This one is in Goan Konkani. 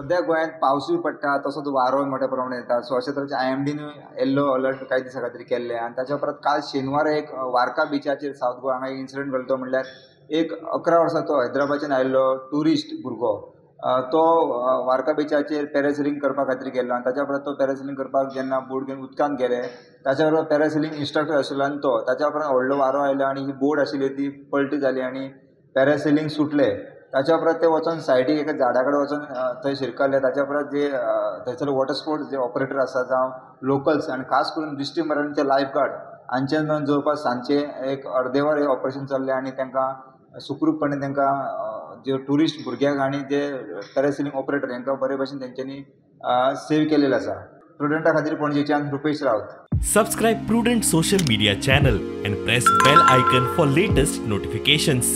सद्या गोंयांत पावसूय पडटा, तसोच वारो मोठ्या प्रमाणात येता. सो अशे तरेचे आयएमडीन येल्लो अलर्ट कांय दिसां खातीर केल्ले आनी ताच्या उपरांत काल शेनवार एक वार्का बिचाचेर सावथ गोवा हांगा एक इन्सिडंट घडलो. तो म्हणल्यार एक 11 वर्सां तो हैदराबादच्यान आयिल्लो ट्युरिस्ट भुरगो, तो वार्का बिचाचेर पॅरासिलिंग करपा खातीर गेल्लो आनी ताच्या उपरांत तो पॅरासिलिंग करपाक जेन्ना बोट घेवन उदकांत गेले, ताच्या बरोबर पॅरासिलिंग इन्स्ट्रक्टर आशिल्लो आनी तो ताच्या उपरांत व्हडलो वारो आयलो आनी ही बोट आशिल्ली ती पलटी जाली आनी पॅरासिलिंग सुटले. ताच्या उपरांत ते वचोन सायडीक एका झाडा कडेन वचोन थंय शिरकले. ताच्या उपरांत जे थंयसर वॉटर स्पोर्ट्स जे ऑपरेटर आसा जावं लोकल्स आनी खास करून दिश्टी मरणचे लायफ गार्ड हांचे मेळून जवळपास सांजचे एक अर्देवर हें ऑपरेशन चल्लें आनी तांकां सुखरूपपणे तांकां जे ट्युरिस्ट भुरग्यांक आनी जे पॅरासिलिंग ऑपरेटर हांकां बरे भशेन तेंच्यांनी सेव केलेलें आसा. प्रुडंटा खातीर पणजेच्यान रुपेश रावत. Subscribe Prudent social media channel and press bell icon for latest notifications.